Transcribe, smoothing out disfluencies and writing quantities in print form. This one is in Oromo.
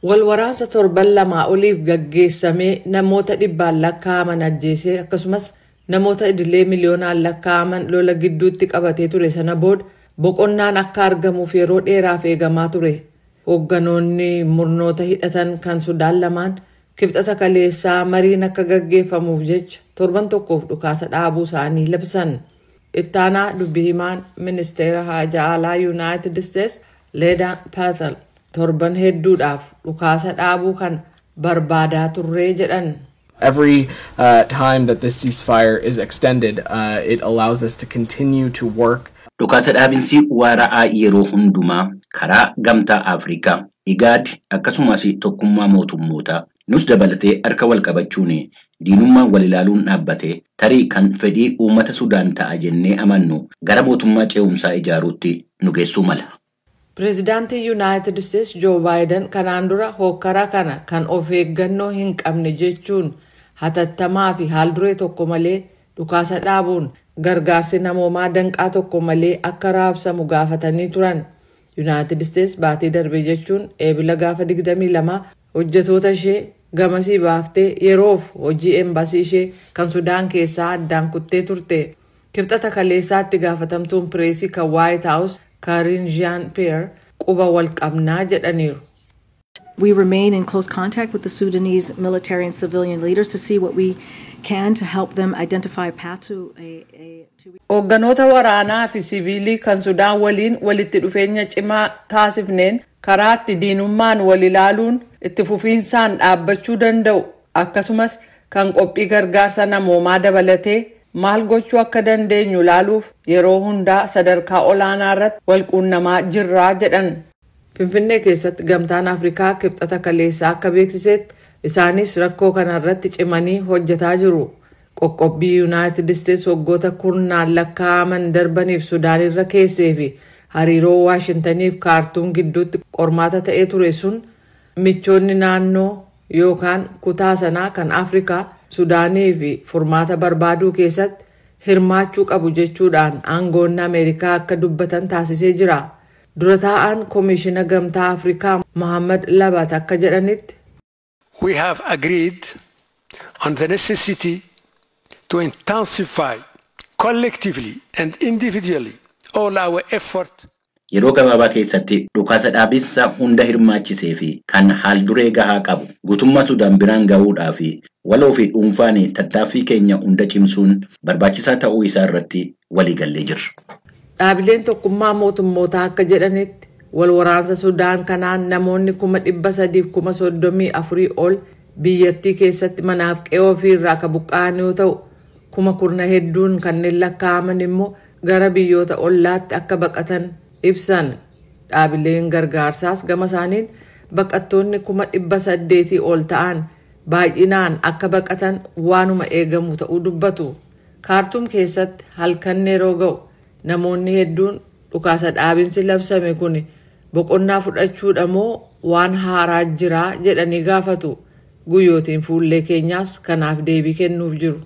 Wal waraansa torban 2 oliif gaggeessamee namoota dhibbaan lakkaa'aman ajjeesee, akkasumas namoota idilee miliyoonaan lakkaa'aman lola gidduutti qabatee ture sana booda boqonnaan akka argamuuf yeroo dheeraaf eegamaa ture. Hoogganoonni murnoota hidhatan kan Sudaan lamaan Kibxata kaleessaa mariin akka gaggeeffamuuf jecha torban tokkoof dhukaasa dhaabuu isaanii labsan. Ittaanaa dubbi himaan Ministeera Haajaa Alaa Yuunaayitid Isteets Leedaan Paatel torban hedduudhaaf dhukaasa dhaabuu kana barbaadaa turree jedhan. Every time that this ceasefire is extended, it allows us to continue to work. Dhukaasa dhaabinsi waara'aa yeroo hundumaa karaa Gamtaa Afrikaa, IGAD, akkasumas Tokkummaa Mootummootaa nus dabalatee harka wal qabachuun diinummaan wal ilaaluun dhaabbatee, tarii kan fedhii uummata Sudaan ta'a jennee amannu gara mootummaa ce'umsaa ijaaruutti nu geessuu mala. Pireezidaantii Yuunaayitid Isteets Joo Baayiden kanaan dura hokkara kana kan of eeggannoo hin qabne jechuun, hatattamaa fi haalduree tokko malee dhukaasa dhaabuun gargaarsi namoomaa danqaa tokko malee akka raabsamu gaafatanii turan. Yuunaayitid Isteets baatii darbe, jechuun Eebila gaafa 22, hojjetoota ishee gamasii baaftee yeroof hojii embasii ishee kan Sudaan keessaa addaan kuttee turte. Kibxata kaleessaatti gaafatamtuun pireesii kan White House Karine Jean Pierre quba wal qabnaa jedhaniiru. We remain in close contact with the Sudanese military and civilian leaders to see what we can to help them identify a path to a to Hoogganoota waraanaa fi siviilii kan Sudaan waliin walitti dhufeenya cimaa taasifneen karaa itti diinummaan wal ilaaluun itti fufiinsaan dhaabbachuu danda'u, akkasumas kan qophii gargaarsa namoomaa dabalatee maal gochuu akka dandeenyu ilaaluuf yeroo hundaa sadarkaa olaanaa irratti wal quunnamaa jirraa jedhan. Finfinnee keessatti Gamtaan Afrikaa Kibxata kaleessaa akka beeksisetti isaanis rakkoo kana irratti cimanii hojjetaa jiru. Qoqqobbii Yuunaayitid Isteets waggoota kurnaan lakkaa'aman darbaniif Sudaan irra keessee fi hariiroo Waashintaniif Kaartuum gidduutti qormaata ta'ee ture sun, michoonni naannoo yookaan kutaa sanaa kan Afrikaa Sudaanii fi furmaata barbaaduu keessatti hirmaachuu qabu jechuudhaan aangoonni Ameerikaa akka dubbatan taasisee jira. Dura taa'aan Koomishina Gamtaa Afrikaa Mohammad Labat akka jedhanitti, We have agreed on the necessity to intensify collectively and individually all our effort Yeroo gabaabaa keessatti dhukaasa dhaabinsa hunda hirmaachisee fi kan haal duree gahaa qabu guutummaa Sudaan biraan gahuudhaa fi waloo fi dhuunfaan tattaaffii keenya hunda cimsuun barbaachisaa ta'uu isaa irratti waliigallee jirra. Dhaabileen Tokkummaa Mootummootaa akka jedhanitti wal waraansa Sudaan kanaan namoonni 334,000 ol biyyattii keessatti manaaf qe'oo ofii irraa ka buqqa'an yoo ta'u, kuma kurna hedduun kanneen lakkaa'aman immoo gara biyyoota ollaatti akka baqatan ibsan. Dhaabileen gargaarsaas gama isaaniin baqattoonni 800,000 ol ta'an baay'inaan akka baqatan waanuma eegamu ta'uu dubbatu. Kaartuum keessatti halkan yeroo ga'u namoonni hedduun dhukaasa dhaabinsi labsame kun boqonnaa fudhachuudha moo waan haaraa jiraa jedhanii gaafatu. Guyyootiin fuullee keenyaas kanaaf deebii kennuuf jiru.